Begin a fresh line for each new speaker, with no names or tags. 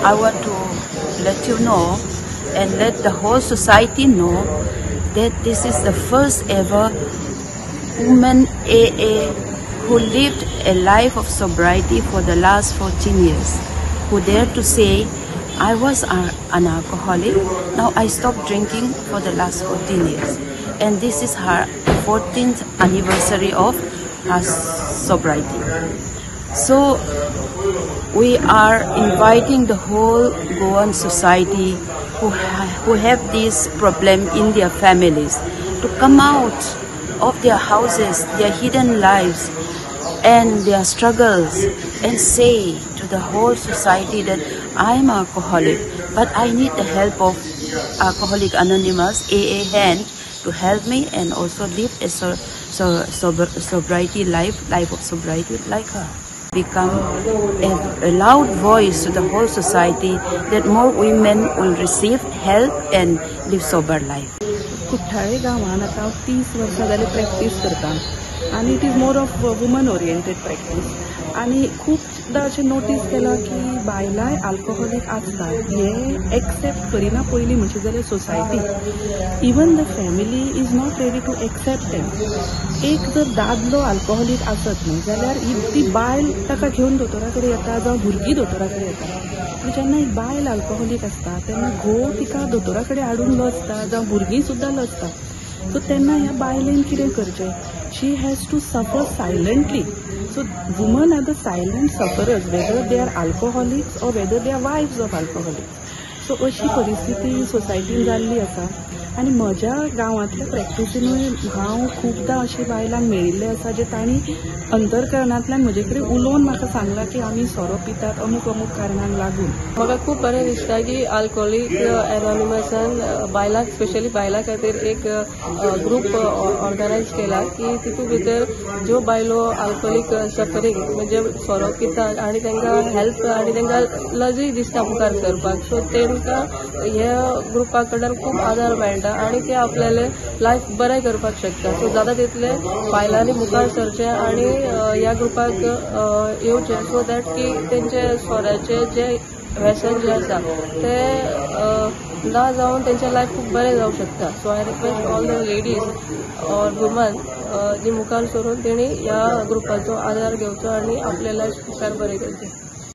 I want to let you know and let the whole society know that this is the first ever woman AA who lived a life of sobriety for the last 14 years, who dared to say, I was an alcoholic, now I stopped drinking for the last 14 years. And this is her 14th anniversary of her sobriety. So we are inviting the whole Goan society who have this problem in their families to come out of their houses, their hidden lives and their struggles, and say to the whole society that I am alcoholic, but I need the help of Alcoholic Anonymous, AA hand, to help me and also live a sobriety life, life of sobriety like her. Become a loud voice to the whole society that more women will receive help and live sober life.
Kuthale गांवान आतां हांव 30 वर्सां जाली practice करता आनी it is more of woman oriented practice. आनी खुबदां अशें नोटीस केलां की बायलांय आल्कोहोलीक आसता हें एक्सेप्ट करिना पयलीं म्हणचे जाल्यार society, even the family is not ready to accept them. एक जर दादलो आल्कोहोलीक आसत न्हय जाल्यार ती बायल ताका घेवन दोतोरा कडेन येता जावं भुरगीं दोतोरा कडेन येता. पूण जेन्ना एक बायल आल्कोहोलीक आसता तेन्ना घोव तिका दोतोरा कडेन हाडून लजता जावं भुरगीं सुद्दां लजता. सो तेन्ना ह्या बायलेन कितें करचें, she has to suffer silently. So women are the silent sufferers, whether they are alcoholics or whether they are wives of alcoholics. So अशी परिस्थिती सोसायटीन जाल्ली आसा आनी म्हज्या गांवांतल्या प्रॅक्टिसीनूय हांव खुबदां अशी बायलांक मेळिल्लें आसा जे तांणी अंतरकरणांतल्यान म्हजे कडेन उलोवन म्हाका सांगलां की आमी सोरो पितात अमूक अमूक कारणांक लागून.
म्हाका खूब बरें दिसता की अल्कोहोलीक एनॉनिमसान बायलांक, स्पेशली बायलां खातीर एक ग्रूप ऑर्गनायज केला की तितूंत भितर ज्यो बायलो अल्कोहोलीक सफरींग म्हणजे सोरो पितात आनी तांकां हेल्प आनी तांकां लजूय दिसता मुखार सरपाक, सो तांकां ह्या ग्रुपा कडल्यान खूब आदार मेळटा आनी ते आपल्याले लायफ बरें करपाक शकता. सो जाता तितले बायलांनी मुखार सरचें आनी ह्या ग्रुपाक येवचें, सो that की तेंचे सोऱ्याचें जें व्यसन जें आसा तें ना जावन तेंचें लायफ खूब बरें जावंक शकता. So I request all the ladies or woman जी मुखार सरून तेणी ह्या ग्रुपाचो आदार घेवचो आनी आपलें लायफ मुखार बरें करचें.